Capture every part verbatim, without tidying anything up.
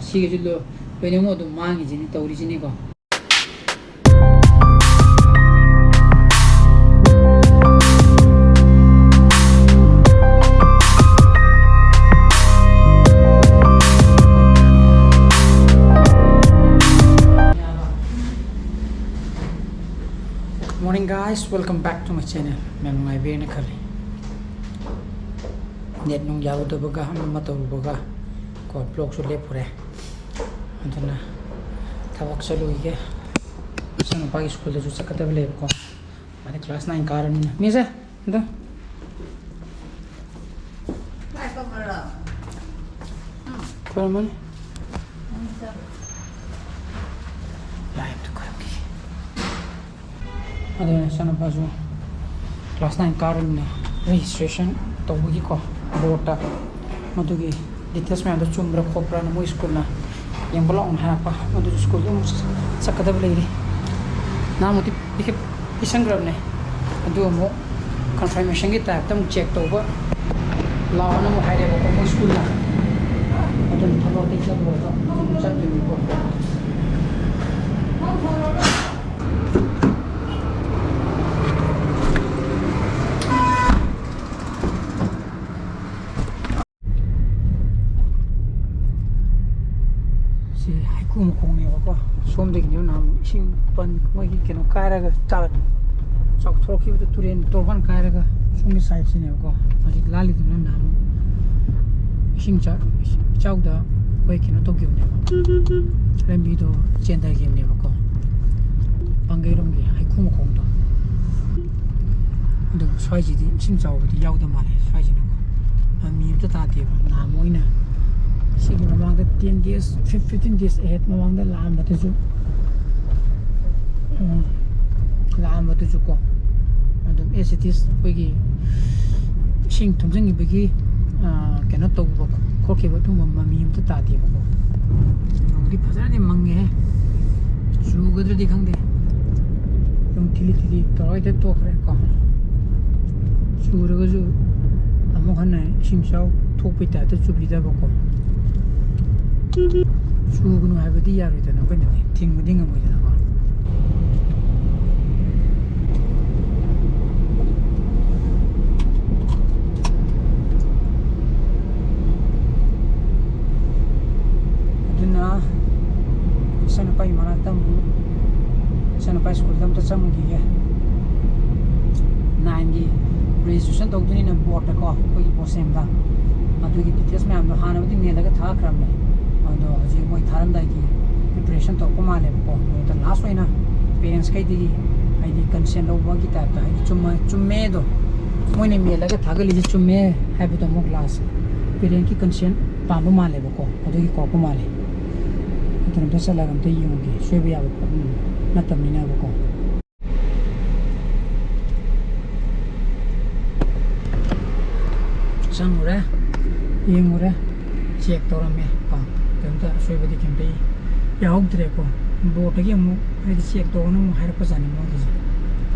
ꯁꯤꯒꯤꯁꯨ ꯂꯣ-, ꯂꯣꯏꯅꯃꯛ ꯑꯗꯨꯝ ꯃꯥꯡꯉꯤꯁꯤꯅꯤ, ꯇꯧꯔꯤꯁꯤꯅꯤꯀꯣ꯫ Good morning, guys, welcome back to my channel. ꯃꯌꯥꯝ ꯅꯨꯡꯉꯥꯏꯕꯤꯔꯦꯅ ꯈꯜꯂꯤ꯫ ꯅꯦꯠ ꯅꯨꯡ ꯌꯥꯔꯨꯗꯕꯒ ꯑꯃ ꯑꯃ ꯇꯧꯔꯨꯕꯒ ꯀꯣ, ꯕ꯭ꯂꯣꯛꯁꯨ ꯂꯦꯞꯄꯨꯔꯦ꯫ ꯑꯗꯨꯅ ꯊꯕꯛ ꯆꯠꯂꯨꯈꯤꯒꯦ꯫ ꯏꯆꯥꯅꯨꯄꯥꯒꯤ ꯁ꯭ꯀꯨꯜꯗꯁꯨ ꯆꯠꯀꯗꯕ ꯂꯩꯕꯀꯣ꯫ ꯃꯥꯗꯤ ꯀ꯭ꯂꯥꯁ ꯅꯥꯏꯟ ꯀꯥꯔꯕꯅꯤꯅ꯫ ꯃꯤꯁꯦ, ꯑꯝꯇ꯫ ꯈꯣꯏꯔꯝꯃꯅꯤ꯫ ꯂꯥꯏ ꯑꯝꯇ ꯈꯣꯏꯔꯝꯈꯤꯒꯦ꯫ ꯑꯗꯨꯅ ꯏꯆꯥꯅꯨꯄꯥꯁꯨ ꯀ꯭ꯂꯥꯁ ꯅꯥꯏꯟ ꯀꯥꯔꯕꯅꯤꯅ ꯔꯦꯖꯤꯁꯇ꯭ꯔꯦꯁꯟ ꯇꯧꯕꯒꯤꯀꯣ, ꯕꯣꯔꯠꯇ ꯃꯗꯨꯒꯤ ꯗꯤꯇꯦꯜꯁ ꯃꯌꯥꯝꯗꯣ ꯆꯨꯝꯕ꯭ꯔꯥ ꯈꯣꯠꯄ꯭ꯔꯥꯅ ꯃꯣꯏ ꯁ꯭ꯀꯨꯜꯅ ꯌꯦꯡꯕ ꯂꯥꯛꯑꯣꯅ ꯍꯥꯏꯔꯛꯄ꯫ ꯃꯗꯨ ꯁ꯭ꯀꯨꯜꯗ ꯑꯃꯨꯛ ꯆꯠꯀꯗꯕ ꯂꯩꯔꯤ꯫ ꯅꯍꯥꯟꯃꯨꯛꯇꯤ ꯄꯤꯈꯠ-, ꯄꯤꯁꯟꯈ꯭ꯔꯕꯅꯦ꯫ ꯑꯗꯨ ꯑꯃꯨꯛ ꯀꯟꯐꯔꯃꯦꯁꯟꯒꯤ ꯇꯥꯏꯞꯇ ꯑꯃꯨꯛ ꯆꯦꯛ ꯇꯧꯕ ꯂꯥꯛꯑꯣꯅ ꯑꯃꯨꯛ ꯍꯥꯏꯔꯦꯕꯀꯣ ꯃꯣꯏ ꯁ꯭ꯀꯨꯜꯅ꯫ ꯑꯗꯨꯅ ꯊꯕꯛ ꯑꯇꯩ ꯆꯠꯂꯨꯔꯒ ꯑꯃꯨꯛ ꯆꯠꯇꯣꯏꯅꯤꯀꯣ꯫ ꯁꯤ ꯍꯩꯀꯨ ꯃꯈꯣꯡꯅꯦꯕꯀꯣ꯫ ꯁꯣꯝꯗꯒꯤꯅꯦꯕ ꯅꯍꯥꯟ ꯏꯁꯤꯡ ꯄꯟ-, ꯃꯣꯏꯒꯤ ꯀꯩꯅꯣ ꯀꯥꯏꯔꯒ ꯆꯥ-, ꯆꯥꯎꯊꯣꯔꯛꯈꯤꯕꯗꯣ, ꯇꯨꯔꯦꯟ ꯇꯣꯔꯕꯥꯟ ꯀꯥꯏꯔꯒ ꯁꯣꯝꯒꯤ ꯁꯥꯏꯠꯁꯤꯅꯦꯕꯀꯣ꯫ ꯍꯧꯖꯤꯛ ꯂꯥꯜꯂꯤꯗꯨꯅ ꯅꯍꯥꯟ ꯏꯁꯤꯡ ꯆꯥ-, ꯏꯆꯥꯎꯗ ꯑꯩꯈꯣꯏ ꯀꯩꯅꯣ ꯇꯧꯈꯤꯕꯅꯦꯕ, ꯂꯝꯕꯤꯗꯣ ꯆꯦꯟꯊꯈꯤꯕꯅꯦꯕꯀꯣ, ꯄꯥꯡꯒꯩꯔꯣꯝꯒꯤ ꯍꯩꯀꯨ ꯃꯈꯣꯡꯗꯣ꯫ ꯑꯗꯨꯕꯨ ꯁ꯭ꯋꯥꯏꯁꯤꯗꯤ ꯏꯁꯤꯡ ꯆꯥꯎꯕꯗꯤ ꯌꯥꯎꯗ ꯃꯥꯜꯂꯦ ꯁ꯭ꯋꯥꯏꯁꯤꯅꯀꯣ꯫ ꯃꯃꯤ ꯑꯝꯇ ꯇꯥꯗꯦꯕ꯫ ꯅꯍꯥꯟ ꯃꯣꯏꯅ ꯁꯤꯒꯤ ꯃꯃꯥꯡꯗ ten days, fif-, fifteen days ahead ꯃꯃꯥꯡꯗ ꯂꯥꯛꯑꯝꯕꯗꯨꯁꯨ, ꯎꯝ, ꯂꯥꯛꯑꯝꯕꯗꯨꯁꯨ ꯀꯣ, ꯑꯗꯨꯝ as it is ꯑꯩꯈꯣꯏꯒꯤ ꯏꯁꯤꯡ ꯊꯨꯝꯖꯤꯟꯈꯤꯕꯒꯤ, ꯑ, ꯀꯩꯅꯣ ꯇꯧꯕ ꯈꯣꯠꯈꯤꯕ ꯑꯗꯨꯒꯨꯝꯕ ꯃꯃꯤ ꯑꯝꯇ ꯇꯥꯗꯦꯕꯀꯣ꯫ ꯅꯣꯡꯗꯤ ꯐꯖꯅꯗꯤ ꯃꯪꯉꯦꯍꯦ꯫ ꯆꯨꯒꯗ꯭ꯔꯗꯤ ꯈꯪꯗꯦ꯫ ꯑꯗꯨꯝ ꯊꯤꯂꯤ ꯊꯤꯂꯤ ꯇꯧꯔꯒ ꯍꯦꯛꯇ ꯇꯣꯛꯈ꯭ꯔꯦꯀꯣ꯫ ꯆꯨꯔꯒꯁꯨ ꯑꯃꯨꯛ ꯍꯟꯅ ꯏꯁꯤꯡ ꯏꯆꯥꯎ ꯊꯣꯛꯄꯩ ꯇꯥꯏꯞꯇ ꯆꯨꯕꯤꯗꯕꯀꯣ꯫ ꯁꯨꯒꯅꯨ ꯍꯥꯏꯕꯗꯤ ꯌꯥꯔꯣꯏꯗꯅ, ꯑꯩꯈꯣꯏꯅꯗꯤ ꯊꯤꯡꯕꯗꯤ ꯉꯝꯃꯣꯏꯗꯅꯀꯣ꯫ ꯑꯗꯨꯅ ꯏꯆꯥꯅꯨꯄꯥꯒꯤ ꯃꯅꯥꯛꯇ ꯑꯃꯨꯛ, ꯏꯆꯥꯅꯨꯄꯥ ꯁ꯭ꯀꯨꯜꯗ ꯑꯝꯇ ꯆꯪꯉꯨꯈꯤꯒꯦ꯫ ꯅꯥꯏꯟꯒꯤ ꯔꯦꯖꯤꯁꯇ꯭ꯔꯦꯁꯟ ꯇꯧꯗꯣꯏꯅꯤꯅ ꯕꯣꯔꯠꯇꯀꯣ, ꯑꯩꯈꯣꯏꯒꯤ ꯕꯣꯁꯦꯝꯗ꯫ ꯑꯗꯨꯒꯤ ꯗꯤꯇꯦꯜꯁ ꯃꯌꯥꯝꯗꯣ ꯍꯥꯟꯅꯕꯨꯗꯤ ꯃꯦꯜꯂꯒ ꯊꯥꯈ꯭ꯔꯕꯅꯦ꯫ ꯑꯗꯣ ꯍꯧꯖꯤꯛ ꯃꯣꯏ ꯊꯥꯔꯝꯗꯥꯏꯒꯤ ꯄ꯭ꯔꯤꯄꯦꯔꯦꯁꯟ ꯇꯧꯔꯛꯄ ꯃꯥꯜꯂꯦꯕꯀꯣ꯫ ꯃꯣꯏꯗ ꯂꯥꯁ ꯑꯣꯏꯅ ꯄꯦꯔꯦꯟꯁꯈꯩꯗꯒꯤ, ꯍꯥꯏꯗꯤ, ꯀꯟꯁꯦꯟ ꯂꯧꯕꯒꯤ ꯇꯥꯏꯞꯇ, ꯍꯥꯏꯗꯤ, ꯆꯨꯝꯃ-, ꯆꯨꯝꯃꯦꯗꯣ ꯃꯣꯏꯅ ꯃꯦꯜꯂꯒ ꯊꯥꯒꯠꯂꯤꯁꯦ ꯆꯨꯝꯃꯦ ꯍꯥꯏꯕꯗꯣ ꯑꯃꯨꯛ ꯂꯥꯁ ꯄꯦꯔꯦꯟꯒꯤ ꯀꯟꯁꯦꯟ ꯄꯥꯝꯕ ꯃꯥꯜꯂꯦꯕꯀꯣ꯫ ꯑꯗꯨꯒꯤ ꯀꯧꯔꯛꯄ ꯃꯥꯜꯂꯦ꯫ ꯑꯗꯨꯅ ꯑꯝꯇ ꯆꯠꯂꯒ ꯑꯝꯇ ꯌꯦꯡꯉꯨꯒꯦ꯫ ꯁꯣꯏꯕ ꯌꯥꯕ ꯄꯣꯠ ꯅꯠꯇꯕꯅꯤꯅꯕꯀꯣ꯫ ꯆꯪꯉꯨꯔꯦ, ꯌꯦꯡꯉꯨꯔꯦ, ꯆꯦꯛ ꯇꯧꯔꯝꯃꯦ ꯀꯣ꯫ ꯀꯩꯝꯇ ꯑꯁꯣꯏꯕꯗꯤ ꯀꯩꯝꯇ ꯌꯥꯍꯧꯗ꯭ꯔꯦꯀꯣ꯫ ꯕꯣꯔꯠꯇꯒꯤ ꯑꯃꯨꯛ, ꯍꯥꯏꯗꯤ, ꯆꯦꯛ ꯇꯧꯑꯣꯅ ꯑꯃꯨꯛ ꯍꯥꯏꯔꯛꯄꯖꯥꯠꯅꯤ ꯃꯣꯏꯒꯤꯁꯦ꯫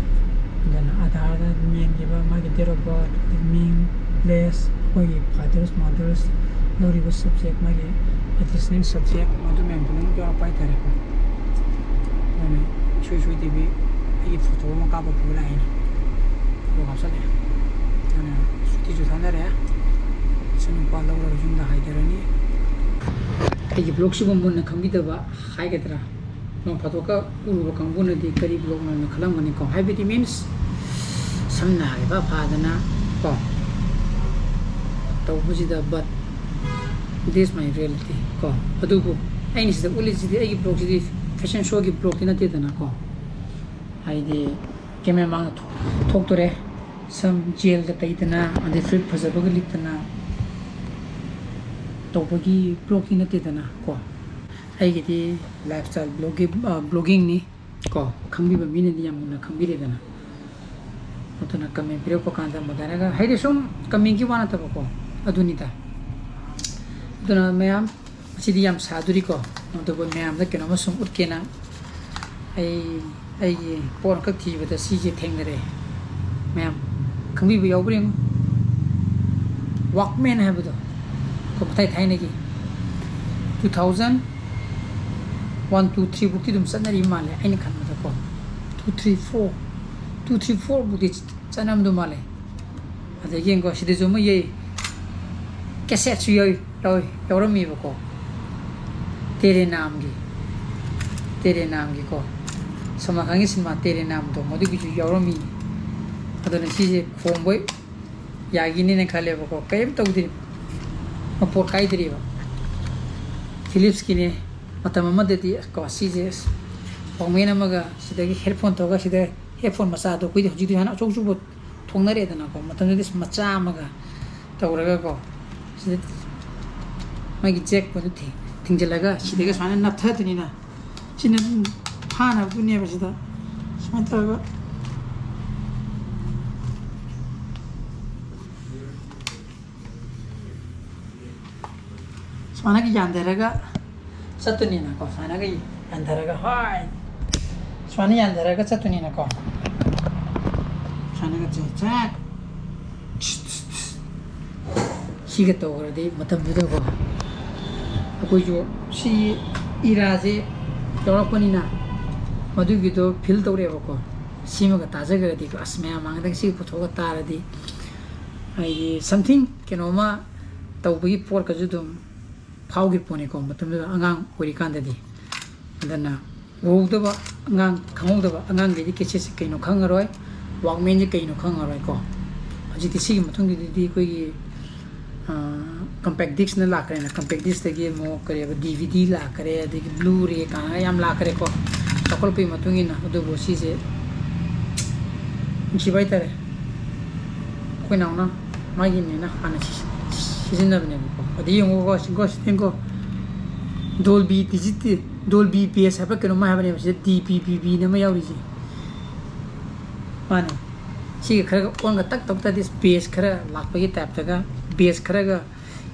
ꯑꯗꯨꯅ ꯑꯙꯥꯔꯗ ꯃꯦꯟꯈꯤꯕ, ꯃꯥꯒꯤ date of birth, ꯃꯤꯡ, place, ꯑꯩꯈꯣꯏꯒꯤ father's, mother's, ꯂꯧꯔꯤꯕ subject, ꯃꯥꯒꯤ additional subject, ꯃꯗꯨ ꯃꯌꯥꯝꯗꯣ ꯂꯣꯏꯅ ꯌꯥꯎꯔꯛꯄ ꯍꯥꯏꯇꯥꯔꯦꯀꯣ꯫ ꯑꯗꯨꯅ ꯏꯁꯣꯏ ꯁꯣꯏꯗꯕꯤ ꯑꯩꯒꯤ ꯐꯣꯇꯣ ꯑꯃ ꯀꯥꯞꯄ ꯄꯨꯔ ꯂꯥꯛꯏꯅꯦ꯫ ꯐꯣꯇꯣ ꯀꯥꯞꯁꯜꯂꯛꯑꯦ꯫ ꯑꯗꯨꯅ ꯁꯨꯇꯤꯁꯨ ꯊꯥꯅꯔꯦ꯫ ꯏꯆꯥꯅꯨꯄꯥ ꯂꯧꯔꯒ ꯌꯨꯝꯗ ꯍꯥꯏꯊꯔꯅꯤ꯫ ꯑꯩꯒꯤ vlogꯁꯤꯕꯨ ꯃꯨꯟꯅ ꯈꯪꯕꯤꯗꯕ ꯍꯥꯏꯒꯗ꯭ꯔꯥ, ꯅꯣꯡ ꯐꯥꯗꯣꯛꯀ ꯎꯔꯨꯕ ꯀꯥꯡꯕꯨꯅꯗꯤ ꯀꯔꯤ vlogꯅꯣꯅ ꯈꯜꯂꯝꯒꯅꯤ ꯀꯣ꯫ ꯍꯥꯏꯕꯗꯤ, means, ꯁꯝꯅ ꯍꯥꯏꯕ ꯐꯥꯗꯅ ꯀꯣ, ꯇꯧꯕꯁꯤꯗ, but this my reality ꯀꯣ꯫ ꯑꯗꯨꯕꯨ ꯑꯩꯅ ꯁꯤꯗ ꯎꯠꯂꯤꯁꯤꯗꯤ ꯑꯩꯒꯤ vlogꯁꯤꯗꯤ fashion showꯒꯤ vlogꯇꯤ ꯅꯠꯇꯦꯗꯅ ꯀꯣ꯫ ꯍꯥꯏꯗꯤ, camera ꯃꯥꯡꯗ ꯊꯣꯛ-, ꯊꯣꯛꯇꯣꯔꯦ꯫ ꯁꯝ ꯖꯦꯜꯒ ꯇꯩꯗꯅ, ꯑꯗꯩ ꯐꯨꯔꯤꯠ ꯐꯖꯕꯒ ꯂꯤꯠꯇꯅ ꯇꯧꯕꯒꯤ vlogꯇꯤ ꯅꯠꯇꯦꯗꯅ ꯀꯣ꯫ ꯑꯩꯒꯤꯗꯤ lifestyle vlogꯒꯤ, ꯑ, vloggingꯅꯤ ꯀꯣ꯫ ꯈꯪꯕꯤꯕ ꯃꯤꯅꯗꯤ ꯌꯥꯝ ꯃꯨꯟꯅ ꯈꯪꯕꯤꯔꯦꯗꯅ꯫ ꯑꯗꯨꯅ comment ꯄꯤꯔꯛꯄ ꯀꯥꯟꯗ ꯃꯗꯥꯏꯅꯒ, ꯍꯥꯏꯗꯤ, ꯁꯨꯝ commentꯀꯤ ꯋꯥ ꯅꯠꯇꯕꯀꯣ, ꯑꯗꯨꯅꯤꯗ꯫ ꯑꯗꯨꯅ ꯃꯌꯥꯝ, ꯉꯁꯤꯗꯤ ꯌꯥꯝ ꯁꯥꯗꯣꯔꯤꯀꯣ, ꯑꯗꯨꯕꯨ ꯃꯌꯥꯝꯗ ꯀꯩꯅꯣꯝꯃ ꯁꯨꯝ ꯎꯠꯀꯦꯅ ꯑꯩ, ꯑꯩꯒꯤ ꯄꯣꯠ ꯑꯃꯈꯛ ꯊꯤꯕꯗ ꯁꯤꯁꯦ ꯊꯦꯡꯅꯔꯦ꯫ ꯃꯌꯥꯝ ꯈꯪꯕꯤꯕ ꯌꯥꯎꯕ꯭ꯔꯥ ꯌꯦꯡꯉꯨ꯫ Walkman ꯍꯥꯏꯕꯗꯣ, ꯑꯩꯈꯣꯏ ꯃꯊꯥꯏ ꯊꯥꯏꯅꯒꯤ Two thousand one, two, three ꯐꯥꯎꯗꯤ ꯑꯗꯨꯝ ꯆꯠꯅꯔꯤ ꯃꯥꯜꯂꯦ, ꯑꯩꯅ ꯈꯟꯕꯗꯀꯣ. Two, three, four, two, three, four ꯐꯥꯎꯗꯤ ꯆꯠꯅꯔꯝꯗꯧ ꯃꯥꯜꯂꯦ. ꯑꯗꯒꯤ ꯌꯦꯡꯀꯣ, ꯁꯤꯗꯁꯨ ꯑꯃ ꯌꯩ, ꯀꯦꯁꯦꯠꯁꯨ ꯌꯥꯎꯏ, ꯌꯥꯎꯏ, ꯌꯥꯎꯔꯝꯃꯤꯕꯀꯣ. ꯇꯦꯔꯦ ꯅꯥꯝꯒꯤ, ꯇꯦꯔꯦ ꯅꯥꯝꯒꯤꯀꯣ, ꯁꯜꯃꯥꯟ ꯈꯥꯟꯒꯤ ꯁꯤꯅꯦꯃꯥ ꯇꯦꯔꯦ ꯅꯥꯝꯗꯣ, ꯃꯗꯨꯒꯤꯁꯨ ꯌꯥꯎꯔꯝꯃꯤ. ꯑꯗꯨꯅ ꯁꯤꯁꯦ ꯈꯣꯡꯕ ꯌꯥꯈꯤꯅꯤꯅ ꯈꯜꯂꯦꯕꯀꯣ. ꯀꯔꯤꯝ ꯇꯧꯗ꯭ꯔꯤ, ꯃꯄꯣꯠ ꯀꯥꯏꯗ꯭ꯔꯤꯕ. ꯐꯤꯂꯤꯞꯁꯀꯤꯅꯦ. ꯃꯇꯝ ꯑꯃꯗꯗꯤ ꯀꯣ, ꯁꯤꯁꯦ ꯑꯁ, ꯋꯥꯛꯃꯦꯟ ꯑꯃꯒ ꯁꯤꯗꯒꯤ ꯍꯦꯠꯐꯣꯟ ꯇꯧꯔꯒ, ꯁꯤꯗ ꯍꯦꯠꯐꯣꯟ ꯃꯆꯥꯗꯣ, ꯑꯩꯈꯣꯏꯗꯤ ꯍꯧꯖꯤꯛꯇꯤ ꯍꯥꯟꯅ ꯑꯆꯧ ꯑꯆꯧꯕ ꯊꯣꯡꯅꯔꯦꯗꯅꯀꯣ. ꯃꯇꯝꯗꯨꯗꯤ ꯃꯆꯥ ꯑꯃꯒ ꯇꯧꯔꯒꯀꯣ, ꯁꯤꯗ ꯃꯥꯒꯤ ꯖꯦꯛ ꯄꯣꯠꯇꯣ ꯊꯤ-, ꯊꯤꯡꯖꯤꯜꯂꯒ ꯁꯤꯗꯒꯤ ꯁꯨꯃꯥꯏꯅ ꯅꯞꯊꯗꯣꯏꯅꯤꯅ, ꯁꯤꯅ ꯑꯗꯨꯝ ꯐꯥꯅꯕꯗꯨꯅꯦꯕ. ꯁꯤꯗ ꯁꯨꯃꯥꯏꯅ ꯇꯧꯔꯒ ꯁꯨꯃꯥꯏꯅꯒ ꯌꯥꯟꯊꯔꯒ ꯆꯠꯇꯣꯏꯅꯤꯅꯀꯣ. ꯁꯨꯃꯥꯏꯅꯒ ꯌꯥꯟꯊꯔꯒ, ꯍꯣꯏ, ꯁꯨꯃꯥꯏꯅ ꯌꯥꯟꯊꯔꯒ ꯆꯠꯇꯣꯏꯅꯤꯅꯀꯣ. ꯁꯨꯃꯥꯏꯅꯒ ꯆꯦ-, ꯆꯦꯛ. ꯁꯤꯒ ꯇꯧꯈ꯭ꯔꯗꯤ ꯃꯇꯝꯗꯨꯗꯀꯣ, ꯑꯩꯈꯣꯏꯁꯨ ꯁꯤ ꯏꯔꯥꯁꯦ ꯌꯥꯎꯔꯛꯄꯅꯤꯅ ꯃꯗꯨꯒꯤꯗꯣ ꯐꯤꯜ ꯇꯧꯔꯛꯑꯦꯕꯀꯣ. ꯁꯤꯃꯒ ꯇꯥꯖꯈ꯭ꯔꯗꯤ, ꯑꯁ, ꯃꯌꯥꯝ ꯃꯥꯡꯗꯒ ꯁꯤꯒ ꯄꯨꯊꯣꯛꯑꯒ ꯇꯥꯔꯗꯤ, ꯍꯥꯏꯗꯤ, something, ꯀꯩꯅꯣꯝꯃ ꯇꯧꯕꯒꯤ ꯄꯣꯠꯀꯁꯨ ꯑꯗꯨꯝ ꯐꯥꯎꯈꯤ ꯄꯣꯠꯅꯤꯀꯣ, ꯃꯇꯝꯗꯨꯗ ꯑꯉꯥꯡ ꯑꯣꯏꯔꯤꯀꯥꯟꯗꯗꯤ. ꯑꯗꯨꯅ ꯎꯍꯧꯗꯕ ꯑꯉꯥꯡ, ꯈꯪꯍꯧꯗꯕ ꯑꯉꯥꯡꯈꯩꯗꯤ ꯀꯦꯁꯦꯠꯁꯦ ꯀꯩꯅꯣ ꯈꯪꯉꯔꯣꯏ, ꯋꯥꯛꯃꯦꯟꯁꯦ ꯀꯩꯅꯣ ꯈꯪꯉꯔꯣꯏꯀꯣ. ꯍꯧꯖꯤꯛꯇꯤ ꯁꯤꯒꯤ ꯃꯇꯨꯡꯒꯤꯗꯗꯤ ꯑꯩꯈꯣꯏꯒꯤ, ꯑ, ꯀꯝꯄꯦꯛ ꯗꯤꯁꯅ ꯂꯥꯛꯈ꯭ꯔꯦꯅ, ꯀꯝꯄꯦꯛ ꯗꯤꯁꯇꯒꯤ ꯑꯃꯨꯛ ꯀꯔꯤ ꯍꯥꯏꯕ, ꯗꯤ ꯚꯤ ꯗꯤ ꯂꯥꯛꯈ꯭ꯔꯦ, ꯑꯗꯒꯤ ꯕ꯭ꯂꯨ ꯔꯦ ꯀꯥꯏꯅ ꯌꯥꯝ ꯂꯥꯛꯈ꯭ꯔꯦꯀꯣ, ꯆꯥꯎꯈꯠꯂꯛꯄꯒꯤ ꯃꯇꯨꯡ ꯏꯟꯅ. ꯑꯗꯨꯕꯨ ꯁꯤꯁꯦ ꯅꯨꯡꯁꯤꯕ ꯍꯥꯏꯇꯥꯔꯦ. ꯑꯩꯈꯣꯏ ꯅꯥꯎꯅ ꯃꯥꯒꯤꯅꯦꯅ ꯍꯥꯟꯅ ꯁꯤ-, ꯁꯤꯖꯤꯟꯅꯕꯅꯦꯕꯀꯣ. ꯑꯗꯩ ꯌꯦꯡꯉꯨꯀꯣ, ꯁꯤꯀꯣ, ꯁꯤꯇꯦꯡꯀꯣ, ꯗꯣꯜꯕꯤ ꯗꯤꯖꯤꯇꯦꯜ, ꯗꯣꯜꯕꯤ ꯕꯦꯁ ꯍꯥꯏꯕ ꯀꯩꯅꯣꯝꯃ ꯍꯥꯏꯕꯅꯦꯕ, ꯁꯤꯗ ꯗꯤ ꯄꯤ ꯄꯤ ꯕꯤꯅ ꯑꯃ ꯌꯥꯎꯔꯤꯁꯦ. ꯃꯥꯅꯦ. ꯁꯤꯒ ꯈꯔꯒ ꯑꯣꯟꯒ ꯇꯛ ꯇꯧ ꯇꯥꯔꯗꯤ, ꯕꯦꯁ ꯈꯔ ꯂꯥꯛꯄꯒꯤ ꯇꯥꯏꯞꯇꯒ, ꯕꯦꯁ ꯈꯔꯒ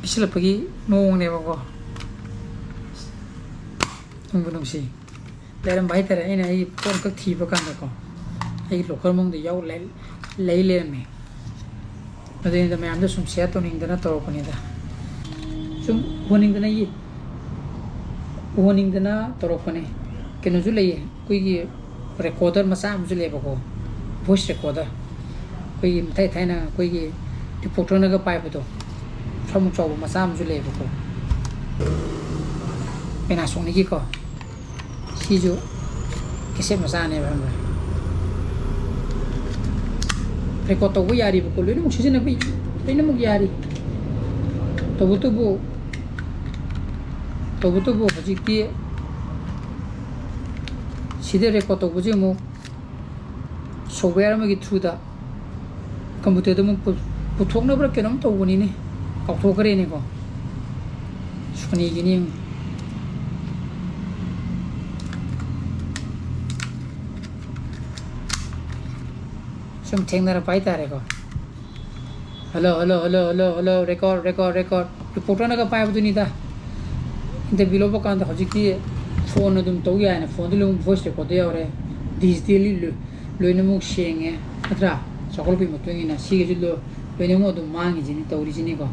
ꯄꯤꯁꯤꯜꯂꯛꯄꯒꯤ ꯃꯑꯣꯡꯅꯦꯕꯀꯣ. ꯅꯨꯡꯕꯨ ꯅꯨꯡꯁꯤ. ꯂꯩꯔꯝꯕ ꯍꯥꯏꯇꯥꯔꯦ꯫ ꯑꯩꯅ ꯑꯩ ꯄꯣꯠ ꯑꯃꯈꯛ ꯊꯤꯕ ꯀꯥꯟꯗꯀꯣ, ꯑꯩꯒꯤ ꯂꯣꯀꯔ ꯃꯅꯨꯡꯗ ꯌꯥꯎ ꯂꯩ, ꯂꯩ ꯂꯩꯔꯝꯃꯦ꯫ ꯑꯗꯨꯅꯤꯗ, ꯃꯌꯥꯝꯗ ꯁꯨꯝ ꯁꯤꯌꯔ ꯇꯧꯅꯤꯡꯗꯅ ꯇꯧꯔꯛꯄꯅꯤꯗ꯫ ꯁꯨꯝ ꯍꯣꯟꯅꯤꯡꯗꯅ ꯌꯦ-, ꯎꯍꯟꯅꯤꯡꯗꯅ ꯇꯧꯔꯛꯄꯅꯦ꯫ ꯀꯩꯅꯣꯁꯨ ꯂꯩꯌꯦ, ꯑꯩꯈꯣꯏꯒꯤ recorder ꯃꯆꯥ ꯑꯃꯁꯨ ꯂꯩꯌꯦꯕꯀꯣ, voice recorder꯫ ꯑꯩꯈꯣꯏꯒꯤ ꯃꯊꯥꯏ ꯊꯥꯏꯅ ꯑꯩꯈꯣꯏꯒꯤ reporterꯅꯒ ꯄꯥꯏꯕꯗꯣ, ꯁ꯭ꯋꯥꯏꯃꯨꯛ ꯆꯥꯎꯕ ꯃꯆꯥ ꯑꯃꯁꯨ ꯂꯩꯌꯦꯕꯀꯣ, Panasonic ꯀꯤꯀꯣ꯫ ꯁꯤꯁꯨ cassette ꯃꯆꯥꯅꯦꯕ, ꯈꯪꯕ꯭ꯔꯥ? Record ꯇꯧꯕ ꯌꯥꯔꯤꯕꯀꯣ, ꯂꯣꯏꯅꯃꯛ ꯁꯤꯖꯤꯟꯅꯕ, ꯂꯣꯏꯅꯃꯛ ꯌꯥꯔꯤ꯫ ꯇꯧꯕꯇꯕꯨ, ꯇꯧꯕꯇꯕꯨ ꯍꯧꯖꯤꯛꯇꯤ ꯁꯤꯗ record ꯇꯧꯕꯁꯦ ꯑꯃꯨꯛ software ꯑꯃꯒꯤ through ꯗ computer ꯗ ꯑꯃꯨꯛ ꯄꯨ-, ꯄꯨꯊꯣꯛꯅꯕ꯭ꯔꯥ ꯀꯩꯅꯣꯝ ꯇꯧꯕꯅꯤꯅꯦ, ꯀꯥꯎꯊꯣꯛꯈ꯭ꯔꯦꯅꯦꯀꯣ꯫ Sony ꯒꯤꯅꯤ ꯌꯦꯡꯉꯨ꯫ ꯁꯨꯝ ꯊꯦꯡꯅꯔꯛꯄ ꯍꯥꯏꯇꯥꯔꯦꯀꯣ꯫ Hello, hello, hello, hello, hello, record, record, record꯫ Reporterꯅꯒ ꯄꯥꯏꯕꯗꯨꯅꯤꯗ꯫ Interview ꯂꯧꯕ ꯀꯥꯟꯗ ꯍꯧꯖꯤꯛꯇꯤ phone ꯑꯗꯨꯝ ꯇꯧ ꯌꯥꯏꯅ, phone ꯗ ꯑꯗꯨꯝ voice record ꯇ ꯌꯥꯎꯔꯦ꯫ Digitally ꯂꯣꯏ-, ꯂꯣꯏꯅꯃꯛ ꯁꯦꯡꯉꯦ, ꯅꯠꯇ꯭ꯔꯥ? ꯆꯥꯎꯈꯠꯂꯛꯄꯒꯤ ꯃꯇꯨꯡ ꯏꯟꯅ ꯁꯤꯒꯤꯁꯨ ꯂꯣ-, ꯂꯣꯏꯅꯃꯛ ꯑꯗꯨꯝ ꯃꯥꯡꯉꯤꯁꯤꯅꯤ, ꯇꯧꯔꯤꯁꯤꯅꯤꯀꯣ꯫